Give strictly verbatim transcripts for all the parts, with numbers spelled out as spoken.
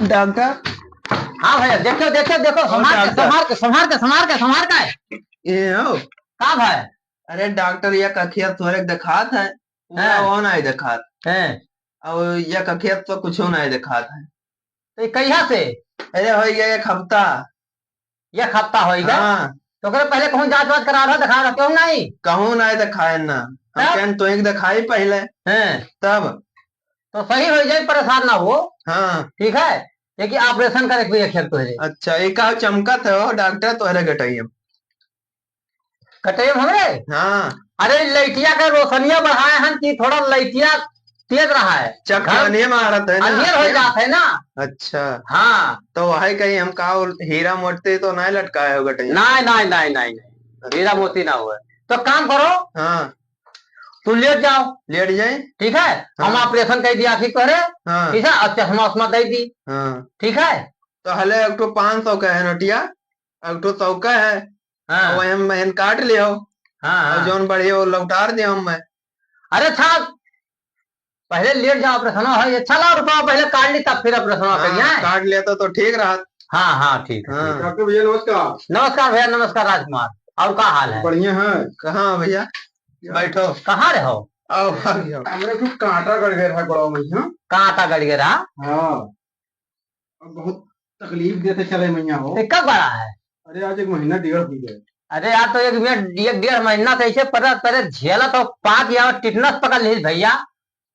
डॉक्टर। हाँ भैया, देखो, देखो, देखो, और संभार के, डॉक्टर। संभार के, संभार के, संभार के, संभार के। ये हो। का भाई? अरे डॉक्टर, ये कखिया तोरे देखात है, पूरा हाँ। वो नहीं देखात। हैं। और ये कखिया तो कुछ नहीं देखात है। तो ये कहिया से? अरे हो गया एक हफ्ता। एक हफ्ता हो गया? हाँ। तो ओकरे पहले कहूँ जांच वाच करा रहा, दिखा रहा, क्यों नहीं? कहूँ नहीं दिखाए ना। हम तब? कहन तो एक दिखाई पहले। हैं। तब? तो सही हो जाए, परेशान ना हो। हाँ। ठीक है? ये कि ऑपरेशन करे के भी एक तो है। अच्छा, ये का चमकत है हो डॉक्टर तोहरे गटइया में? गटइया में हमरे? हाँ। अरे लइटिया के रोशनिया बढ़ाए हन कि थोड़ा लइटिया तेज रहा है। चकवानिया में आ रहा था ना? अंधेर हो जात है ना। अच्छा। हाँ। तो वही कहीं हम का हीरा मोती तो नहीं लटकाए हो गटइया? नहीं, नहीं, नहीं, नहीं, नहीं। हीरा मोती ना हुआ। तो काम करो। हाँ। तू लेट जाओ। लेट जाए? ठीक है? हम हाँ। ऑपरेशन कर दिया आँखी तोहरे। हाँ। ठीक है? और चश्मा उश्मा दे दी। हाँ। ठीक है? तो हले एक ठो पाँच सौ का है नोटिया, एक ठो सौ का है। हाँ। और वही हम, हम काट लियो। हाँ, और हाँ। जौन बढ़िया वो लौटार दियो हम मैं। अरे अच्छा, पहले लेट जाओ, ऑपरेशन है, अच्छा लाओ रुपया पहले काट ली, तब फिर ऑपरेशन हाँ, करिए। काट लिया तो, तो ठीक रहा। हाँ, हाँ, ठीक है, हाँ। ठीक है। डॉक्टर भैया नमस्कार। नमस्कार भैया, नमस्कार राजकुमार। और का हाल है? बढ़िया है। कहाँ भैया? बैठो। कहाँ रहो? आओ, आ गया। हमरे कुछ कांटा गड़ गया रहा गोड़वा में, हाँ? कांटा गड़ गया रहा? हाँ। अब बहुत तकलीफ देते चले मैया हो। तो कब बड़ा है? अरे आज एक महीना डेढ़ हो गया। अरे यार, तो एक मिनट, एक डेढ़ महीना से ऐसे पता, पता झेला तो पाक या टिटनस पकड़ ली भैया।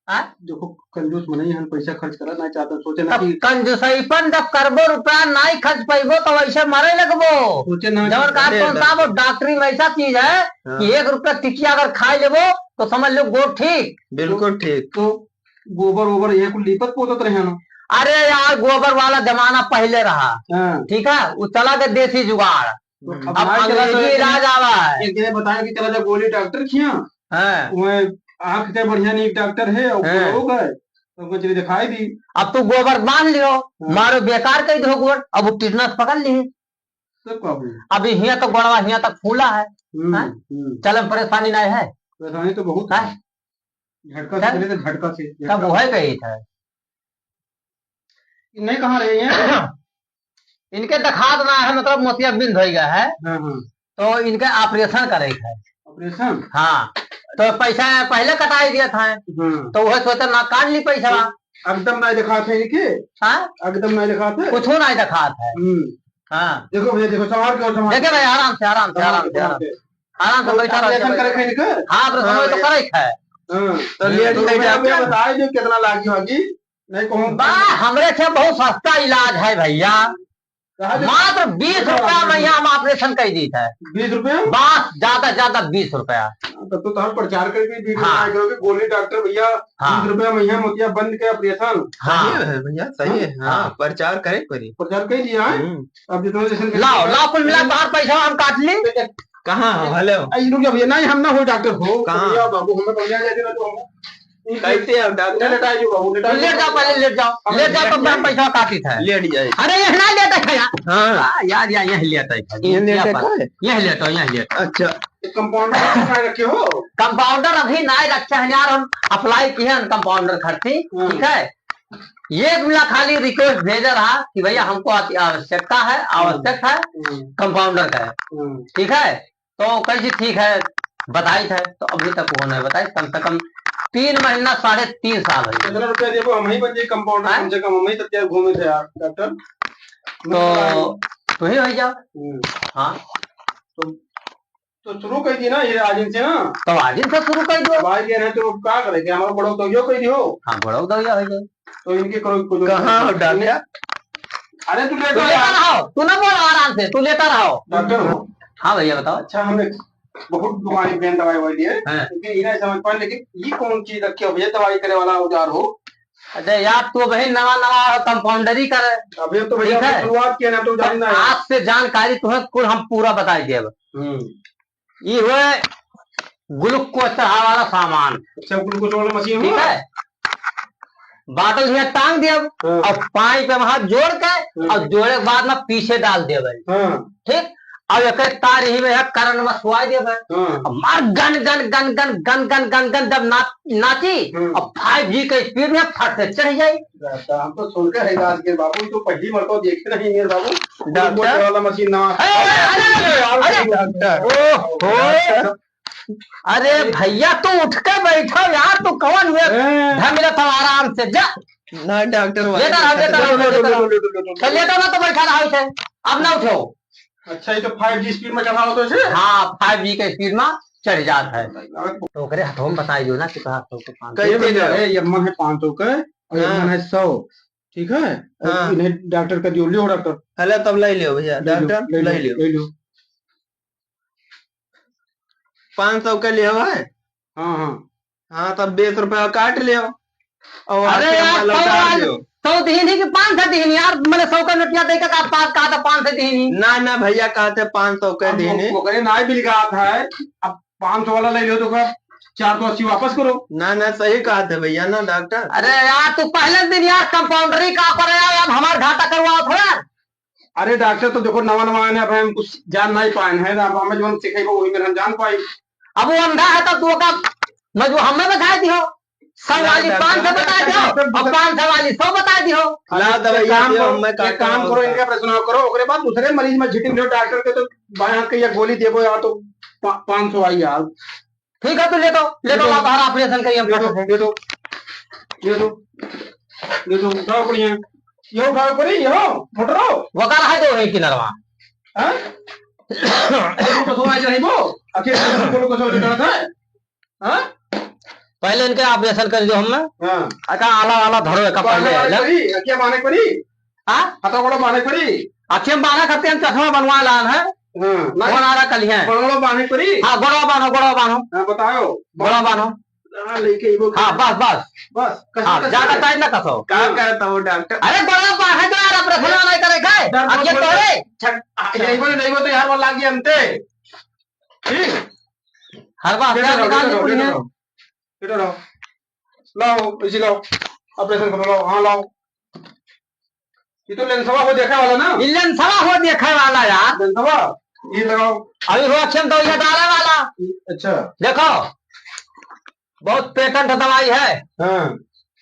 हाँ? देखो, कंजूस मनई हन, पैसा खर्च करा ना चाहता, सोचे ना तब कि कंजूसईपन जब करबो, रुपया नाई खर्च पइबो, तो वैसे मरे लगबो। सोचे ना जवन कि का अरे कौन का वो डॉक्टर। डॉक्टरी में ऐसा चीज है हाँ। कि एक रुपया टिकिया अगर खाई लेबो, तो समझ लो गोड़ ठीक। बिल्कुल ठीक। तो गोबर वोबर ये कुल लीपत पोतत रहे ना। अरे यार, गोबर वाला जमाना पहले रहा। हाँ। ठीक है, वो चला गया देसी जुगाड़। तो अब अब नाई चला तो अंग्रेजी एक इलाज आवा है। एक जने बताया कि चला जा गोली डॉक्टर खिया। हाँ। वह आँख के बढ़िया नीक डॉक्टर है और हाँ। लोग है, तो उनको चलिए दिखाई दी। अब तू गोबर बांध लियो, हाँ। मारो बेकार कर दो गोबर, अब वो टिटनस पकड़ ली। तो का हुई? अभी हियां तो गोड़वा हियां तक फूला है। हम्म, हाँ? हम्म। चलन परेशानी नहीं है। परेशानी तो बहुत है। है। झटका से चल। चले तो झटका से, तब झटका वो है से। कही था। नहीं कहाँ रहे हैं? इनके दिखात ना है, मतलब मोतियाबिंद हो गया है, हाँ, हाँ। तो इनके ऑपरेशन करे के है। ऑपरेशन? हाँ, तो पैसा पहले कटाई दिया था, हाँ। तो वह सोचा ना काट ली पैसा। एकदम नहीं दिखात है इनके? हाँ? एकदम नहीं दिखात है? कुछ नहीं दिखात है। हम्म। हाँ। देखो भैया, देखो, संभाल के, संभाल देखे के। भाई, आराम से, आराम से, संभाल आराम के, से, संभाल आराम। के। आराम से तो बैठा रहो, ऑपरेशन करे के इनके? हाँ, ऑपरेशन हाँ, तो भैया। करे के है। हाँ। तो लेट तो नहीं भैया, जाते भैया, हैं। बताए दो कितना लागी होगी। नहीं कहूँ। बा, हमरे से बहुत सस्ता इलाज है भैया। कहाँ से? मात्र बीस रुपया में यहाँ हम ऑपरेशन कर दी था। बीस रुपया? बस, ज्यादा से ज्यादा बीस रुपया। हाँ, तब तो तुम प्रचार करके बीस रुपया हाँ। करोगे, गोली डॉक्टर भैया, हाँ। बीस रुपया में यहाँ मोतिया बंद के ऑपरेशन। हाँ। सही है भैया, सही है। हाँ, हाँ। प्रचार करे के पड़ी। प्रचार कर दिया है। हम्म। अब जितना जैसे लाओ, लाओ, कुल मिला के तोहार पैसा हम काट ली। कहाँ हो? हेलो। आई रुक जा भैया, नहीं, हम ना हो डॉक्टर हो। कहाँ? भैया बाबू, हमें बढ़िया जाके ना तो हम कैसे हो डॉक्टर? लेट आ जाओ बाबू, लेट आ लेट जाओ, पहले लेट जाओ। अब लेट जाओ, तब लेट हम पैसा काटी था। लेट जाए। अरे, ये ना लेट है यार। हाँ। हाँ, यार, यार, यह लेट है। ये लेट है का है? यह लेट हो, यह लेट। अच्छा। तो कंपाउंडर कहाँ रखे हो? कंपाउंडर अभी ना रखे हैं यार, हम अप्लाई किए हैं कंपाउंडर खातिर, हाँ। ठीक है? एक मिला खाली रिक्वेस्ट भेजा रहा कि भैया हमको अति आवश्यकता है, आवश्यक है हम्म। कंपाउंडर का है, हम्म। ठीक है? तो कही जी ठीक है, बताई थे, तो अभी तक वो नहीं बताई, कम से कम तीन महीना, साढ़े तीन साल हो गए। कितना रुपया देबो, हम ही बन जाए कंपाउंडर, हैं? कम से कम हम ही तो तेल घूमे थे यार, डॉक्टर। तो तू ही हो जाओ। हम्म। हाँ। तो तो शुरू कर दी ना, ये आज इनसे ना। तो आज इनसे शुरू कर दो। अब आज ये नहीं तो क्या करेंगे, हमारा बड़ा तो यो कर दियो। हाँ, बड़ा तो यो हो जाए। तो इनके करो कुछ। कहाँ हो डॉक्टर? अरे तू तू लेटा लेटा रहो। रहो, तू ना बोल, आराम से, तू लेटा रहो। डॉक्टर हो? हाँ भैया बताओ। अच्छा, हमें बहुत दुकान पे दवाई वाई लिए, हाँ। लेकिन ये नहीं समझ पाए, लेकिन ये कौन चीज रखी हो भैया, दवाई करे वाला औजार हो? अरे यार, तू भाई नवा नवा कंपाउंडरी कर। अभी तो भैया ठीक है? शुरुआत किया ना, तो पर जानना है। आज से जानकारी तुम्हें कुल हम पूरा बताई देब। हम्म। ये हुए ग्लूकोज चढ़ावे वाला सामान। अच्छा, ग्लूकोज वाला मशीन ठीक हुआ? है, बाटल यहाँ टांग दिया हाँ। और पाइप में वहां जोड़ के हाँ। और जोड़े के बाद में पीछे डाल दिया भाई। हाँ। ठीक, अब एक तार यही में है, करंट में सुआई देबे। हाँ। अब मार गन, गन, गन, जब ना-, नाची, हाँ। अब five G के speed में फट से चढ़ जाई। अच्छा, हम तो सुन के हैरान के बाबू, तो पहली बार तो देखे नहीं है बाबू। डॉक्टर। मोटे वाला मशीन ना। अरे, अरे, अरे, अरे, अरे, अरे, डॉक्टर। ओहो। डॉक्टर। अरे भैया, तू उठ के बैठो यार, तू कौन हुए? ए। ढंग ले, तब आराम से जा। ना डॉक्टर वाले लेटा रहो, लेटा रहो, लो, लो, लेटा लो, रहो। लो, लो, लो, लो। तो लेटा ना तो बैठा रहो इसे, अब ना उठो। अच्छा, ये तो five G speed में चढ़ा हो तो इसे? हाँ, five G के speed में चढ़ जात है। तो ओकरे हाथों में बताई दो ना कि तोहार सौ के पाँच सौ। कैसे ये भैया, जाओ? ए, ये मन है पाँच सौ के और ये हाँ। मन है सौ, ठीक है? और हाँ। इन्हें डॉक्टर का दियो, लियो डॉक्टर। हेलो, तब ले लियो भैया, ले लियो, डॉक्टर, ले ले लियो, लियो। ले लियो। पाँच सौ के लिए है? हाँ, हाँ। हाँ, तब बीस रुपया काट लियो। और अरे आके यार, हमारा सौ लौटा वाली, दियो। सौ दीनी कि पाँच सौ दीनी यार, मैंने सौ का नोटिया देके का पास कहा था पाँच सौ दीनी। ना, ना भैया, कहा थे पाँच सौ के अब दीनी। वो, वो करे ना भी लिखा था, अब पाँच सौ वाला ले लियो तो का चार सौ अस्सी वापस करो। ना, ना, सही कहा थे भैया ना डॉक्टर। अरे यार, तू पहले दिन यार कंपाउंडरी का करे यार, अब हमार घाटा करवाओ थोड़ा। अरे डॉक्टर, तो देखो, नवा नवा आए हैं, अब हम कुछ जान नहीं पाए हैं, अब हमें जो हम सिखेबो, वही में हम जान पाई। अब वो अंधा है, तो तू ओका, मैं जो हमें बता दियो, सौ ना, वाली डॉक्टर। पाँच सौ बता दियो, डॉक्टर, और पाँच सौ वाली सौ बता दियो। ला, एक दवाइया काम दियो, करो, हमें एक काम करो, इनका ऑपरेशन करो, ओकरे बाद दूसरे मरीज में झिटिक लियो डॉक्टर के, तो बाएं हाथ के ये गोली देबो यार, तो पा-, पाँच सौ आई यार। ठीक है, तो ले दो, ले दो, ले दो। ला, बाहर ऑपरेशन करिए हम ले दो, फटाफट से। ले दो, ले दो, ले दो, उठाओ बढ़िया। ये उठाओ पड़ी, ये हो, मोटरो। वो का रहा दो है किनरवा। हाँ? ये तो सोना चाहिए वो। आखिर बोलो कुछ और करता है। हाँ? पहले इनके ऑपरेशन कर दो हमें। हाँ। अका आला वाला धरो, एका बांधे पहले, वाले ले। पड़ी, अखिया बांधे पड़ी। हाँ? हाथा गोड़ा बांधे पड़ी। अखिया बांधे खातिर हम चश्मा बनवा लान है। हाँ, नहीं। कौन आ रहा कल है? गोड़ा बांधे पड़ी। हाँ, गोड़ा बांधो, गोड़ा बांधो। हाँ, बताओ। गोड़ा बांधो। हाँ, लेके ही वो हाँ, बस, बस। बस, कसो, हाँ, कसो ज्यादा है। टाइट ना कसो। का करता वो डॉक्टर? अरे, गोड़ा बांधे तो यार, ऑपरेशन नहीं करे, गए। डर अब ये मत तो बोल। रे। छक-, आ, यही बोले, नहीं बोले तो यार, वो लागी हमते। ठीक? हर बार लेटे क्या रहो, निकाल लेटे दी रहो, पुलिस लेटे ने? रहो। लेटे रहो। लाओ, इसी लाओ। ऑपरेशन करो, लाओ, हाँ, लाओ। ये तो लेंसवा हो देखे वाला ना? ये लेंसवा हो देखे वाला यार। लेंसवा, ये लगाओ। अभी हो अक्षम दवाइयाँ डाले वाला। अच्छा। देखो, बहुत पेटेंट दवाई है। हाँ।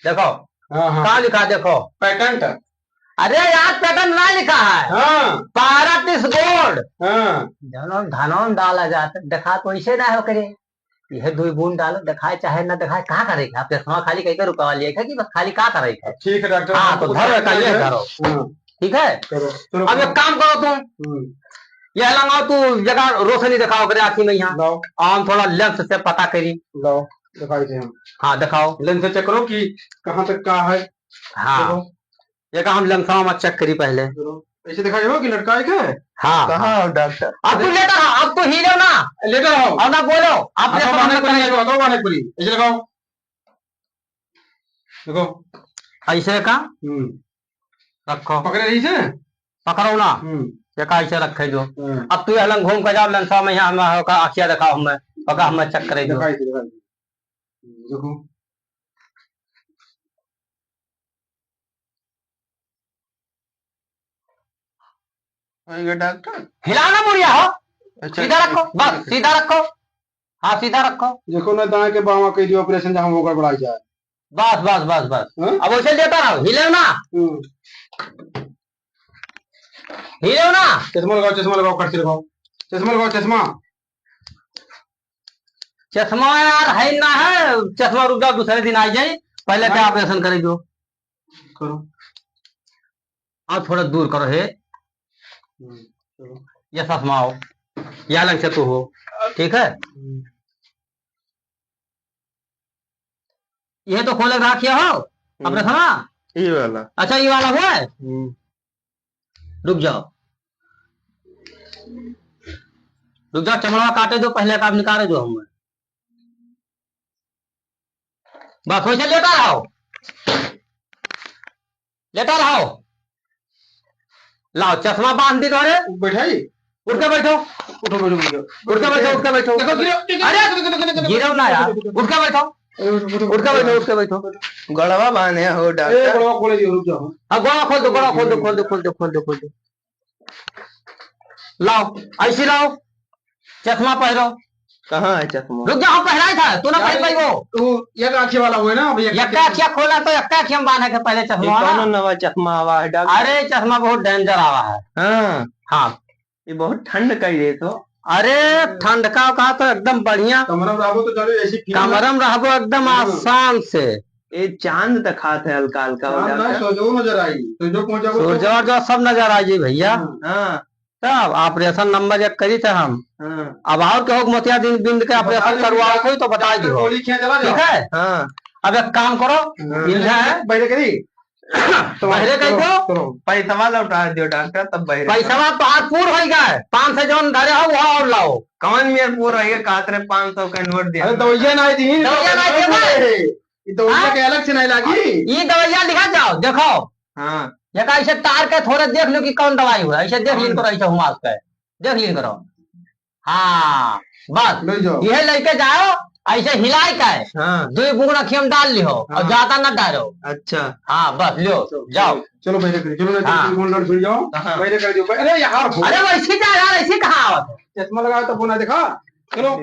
देखो, हाँ, हाँ। का लिखा देखो। पेटेंट। अरे यार, पेटेंट ना लिखा है। हाँ। पारत इस गोल्ड। हाँ। जनम धनम डाला जाता, देखा तो इसे ना हो करे। यह दो बूंद डालो, दिखाए चाहे ना दिखाए, का करे? आप चश्मा खाली कई के रुपया लिए है कि बस खाली का करे है? ठीक है डॉक्टर, हाँ, हम तो कुछ धरो, करते का ये हैं। धरो। हाँ। ठीक है? करो, चलो, अब करो। एक काम करो तुम। हम्म। ये लंगाओ तू, जगह रोशनी दिखाओ करे आँखी में यहाँ। लाओ। हम थोड़ा लेंस से पता करी। लाओ, दिखाई दे हम। हाँ, दिखाओ। लेंस से चेक करो कि कहाँ तक का है। हाँ। देखो। ये का हम लंगसावा में चेक करी पहले। ऐसे दिखाई हो कि लटकाए के? हाँ, कहाँ हाँ। हो डॉक्टर? अब तू लेटा रहो, अब तू हिलो ना। लेटा रहो। और ना बोलो, आप हाथों लेटा बांधे रहो। पड़ी, हाथों बांधे पड़ी। ऐसे लगाओ। देखो। ऐसे का? हम्म। रखो। पकड़े रही से? पकड़ो ना। हम्म। ये का ऐसे रखे जो। हम्म। अब तू ये लंग घूम के जाओ, लंगसावा में यहाँ हम का आँखिया दिखाओ हमें, पका हमें चेक करे जो। दिखाई दे, दिखाई दे। देखो। वही का डॉक्टर? हिलाओ ना मुड़िया हो। अच्छा, सीधा रखो, ठीक है, बस, ठीक है। सीधा रखो। हाँ, सीधा रखो। देखो ना, दाएं के बावां कह दियो ऑपरेशन, जहाँ वो गड़बड़ाई जाए। बस, बस, बस, बस। हाँ? अब वैसे लेटा रहो, हिलेओ ना। हम्म। हिलेओ ना। चश्मा लगाओ, चश्मा लगाओ, कट से लगाओ। चश्मा लगाओ, चश्मा। चश्मा यार है ना है, चश्मा रुक जाओ, दूसरे दिन आ जाए, पहले क्या नहीं। ऑपरेशन करे जो। करो। और थोड़ा दूर करो हे। हम्म, चलो। ये चश्मा हो, या लंग से तू हो, ठीक है? हम्म। ये तो खोले रखिया हो, हम्म। ऑपरेशन? ये वाला। अच्छा, ये वाला हुआ है? हम्म। रुक जाओ, रुक जाओ, चमड़वा काटे दो, पहले का निकाले दो हमें। बस वैसे लेटा रहो, लेटा रहो। लाओ, चश्मा बांध दी तोरे। बैठाई? उठ के बैठो। उठो, बैठो, बैठो। उठ के बैठो, उठ के बैठो। देखो, गिरो, देखो, अरे, देखो, देखो, देखो, देखो, गिरो ना यार। देखो, देखो। उठ के बैठो। अरे, उठो, उठो, उठ के बैठो, उठो। उठ के बैठो। गड़वा बांधे हो, ए, डॉक्टर। गड़वा खोले दियो, रुक जाओ। हाँ, गड़वा खोल दो, गड़वा खोल दो, खोल दो, खोल दो, खोल दो, खोल दो। लाओ, ऐसी लाओ, चश्मा पहरो। कहाँ है चश्मा? रुक जा, हम पहराए था, तू ना पहन पाइबो। तू एक आँखी वाला हुए ना, अभी एक यक्का आँखी अखिया खोला तो यक्का अखिया में बांधे के पहले ये चश्मा ना। कौन नवा चश्मा आवा है डॉक्टर? अरे चश्मा बहुत danger आवा है। हाँ। हाँ। ये बहुत ठंड का ही है तो। अरे ठंड का, का तो एकदम बढ़िया। कमरा में रहबो तो चलो ऐसी फील कमरा में रहबो एकदम हाँ। आसान से। ये चांद दिखात है हल्का हल्का हो चांद ना, जाता। सोजो नजर आई, सोजो पहुंच जाबो तो सोजो जो सब नजर आ जाई भैया। हाँ। हाँ। तब operation number एक करी थे हम। हाँ। अब और केहू के मोतिया बिंद, बिंद के तो बता operation दो, करवा कोई तो बता डॉक्टर दियो। गोली खिया चला ठीक जाओ। है? हाँ। अब एक काम करो, हाँ। बिंद है। बैठे करी। तो बहरे कह चलो, दो। चलो। पैसवा लौटा दियो डॉक्टर, तब बहरे पैसवा तोहार पूर होई गए, पाँच सौ जौन धरे हो, वह और लाओ। कौन मेर पूर होई गए, कहत रहे पाँच सौ का नोट दिया। अरे दवाइया ना दी, दवाइया ना दे भाई। ये दवाइया हाँ? के अलग से नहीं लागी। ये दवाइया लिखा जाओ, देखो। हाँ। ये का ऐसे तार के थोड़ा देख लो कि कौन दवाई हुआ, ऐसे देख हाँ। लीन करो, ऐसे हुमास के, देख लीन करो। हाँ, बस। ले जाओ। यह लेके जाओ, ऐसे हिलाए का है। हाँ। दो बूंद अखिया में डाल लियो और हाँ। ज्यादा ना डालो। अच्छा। हाँ, बस लियो, चलो, जाओ। चलो, बैठे करिए, चलो, नहीं तो हाँ। तुम लड़ भिड़ जाओ। हाँ। बैठे कर दियो, अरे यार, हो। अरे, वैसे क्या यार, ऐसे कहाँ आवत है? चश्मा लगाओ तो बोला, देखा। चलो।